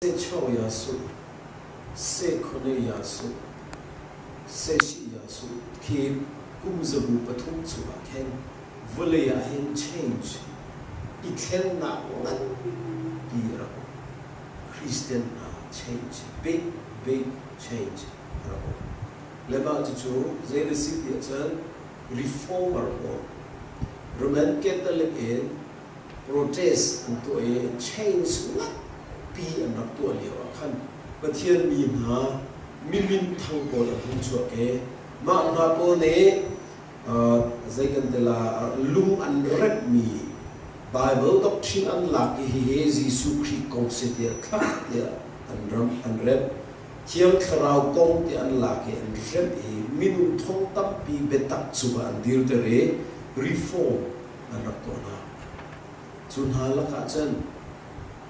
Sechoya su, Sekhoneya su, Seshiya su khi kum zabu pathum chungah khin vawlei ah hin change i thlennak nganpi a rak um. Christian hna change, big big change a rak um. Le mah cucu zei na si ti ahcun reformer pawl Roman Catholic in protest an tuah i change nganpi an rak tuah lio ah khan Pathian mi hna mi minthang pawl an hung chuak i mah hna pawl nih zei kan ti la lung an remhmi Bible doctrine an lak i hihi Jesuh Khrih kong si tiah thlak tiah an ram an remh. Thiang Thlarau kong ti an lak i an remh i minung thong tampi biatak cungah an dirter i reform an rak tuah hna. Cu hna lakah cun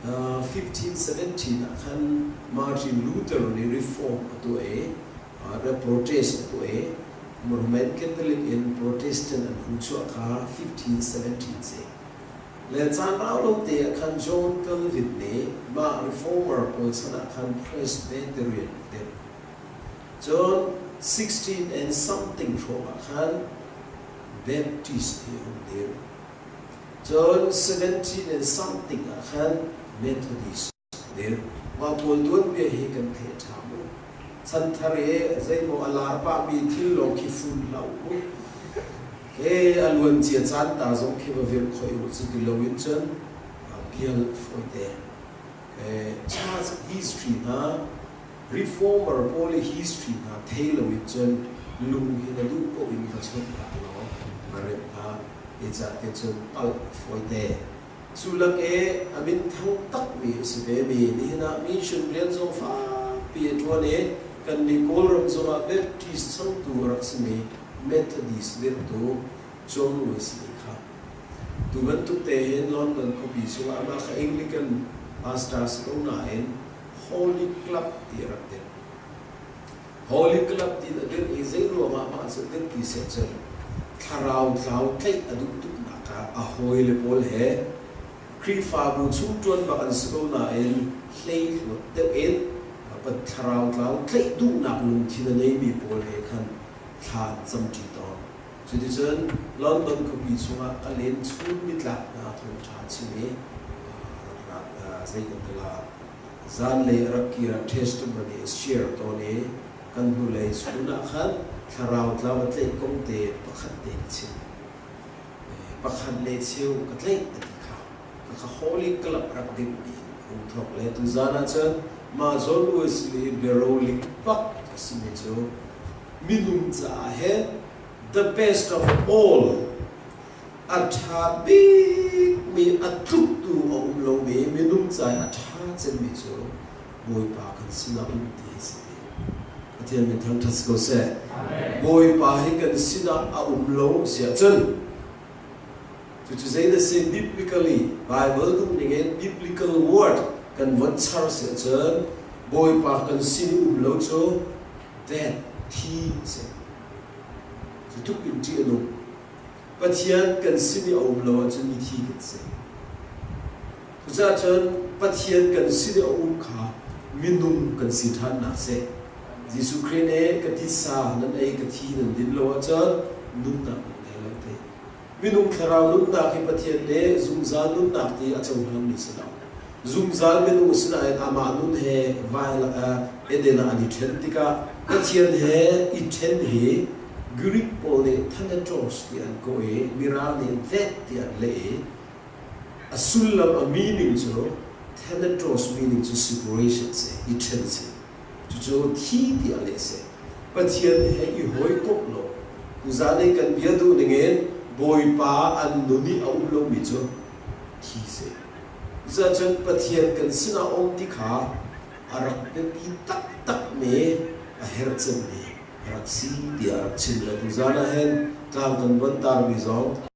1517 ah khan Martin Luther nih reform a tuah i protest a tuah i Roman Catholic in Protestant an hung chuah kha 1517 si. Le caan rau lo te ah khan John Calvin nih mah reformer pawl chan ah khan Presbyterian a dirh. Cun 16 and something hrawng ah khan Baptist hi a hung dir. Cun 17 and something ah khan Methodist a dir. Mah pawl tuanbia hi kan theih a ṭha mu. Chanthar i zeimaw a lar pahmi thil lawng khi fun hlah u. He a luancia caan ta zong khi va virh khoi u cu ti loin cun bial fawi te. Church history hna Reformer pawl i history hna thei loin cun lung hi na duh paoh in va chawnh hlah law va remh hlah. Zeicahtiah cun palh a fawite. Cu lak i a minthang takmi a si vemi nihin ah mission rian zong fakpi a ṭuan i kannih Kawlram zongah Baptist changtu a rak simi Methodist dirhtu John Wesley kha tu bantuk te hin London khuapi chungah amah kha Anglican pastor si ko nain Holy Club ti a rak dirh. Holy Club ti a dirh i zei ruangah mah cu dirh ti seh cun thlarau tlau tlaih a duh tuknak ah a hawile pawl he Khrihfabu chung ṭuan bak an si ko nain hleihluat deuh in thlarau tlau tlaih duhnak lungthin a neimi pawl he khan thla an camṭi tawn. Cuticun London khuapi chungah ka len chun nitlak hna thawngṭha chim i zei kan ti la zanlei a rak kir ah testimony a share tawn i kan hnulei chun ah khan thlarau tlau a tlaih kong te pakhat te ka chim. Pakhat le cheu ka tlaih a ti kha. Ka holy club rak dingmi hung thawk le tuzan ah cun mah John Wesley biaroling bak a simi cu minung caah hin the best of all a ṭha bikmi a tluktu a um lomi minung ca i a ṭha cemmi cu Bawipa kan sinah um ti hi si ti. Pathian min thangṭhat si ko seh. Bawipa hi kan sinah a um lo si ahcun cucu zei dah si biblically Bible duhning in biblical word kan von char si ahcun Bawipa kan sin i um lo cu death thi a si. Cu tluk in ṭih a nung. Pathian kan sin i a um lo ahcun mithi kan si. Cucaah cun Pathian kan sin i a um kha minung kan si ṭhannak si. Jesuh Khrih nih ka titsa nan ei ka thi nan din lo ahcun nunnak nan ngei lo ti. Minung thlarau nunnak hi Pathian nih zungzal nunnak ti a cohlanmi si lo. Zungzal minung sinain amah nun he vai Eden ah an i ṭhen tikah Pathian he i ṭhen hi Greek pawl nih thanatos ti an kawh i Mirang nih vet ti an leh i a sullam a meaning cu thanatos meaning cu separation si, i ṭhen si. Cucu thi tiah leh a si. Pathian he i hawikomh lo. Tuzaan i kan bia duh ningin Bawipa an nun i a um lomi cu thi si. Cucaah Pathian kan sinah a um ti kha a rak biapi taktakmi a herh cemmi a rak si tiah a rak chim le tuzaan ah hin tlang kan von tarmi zong.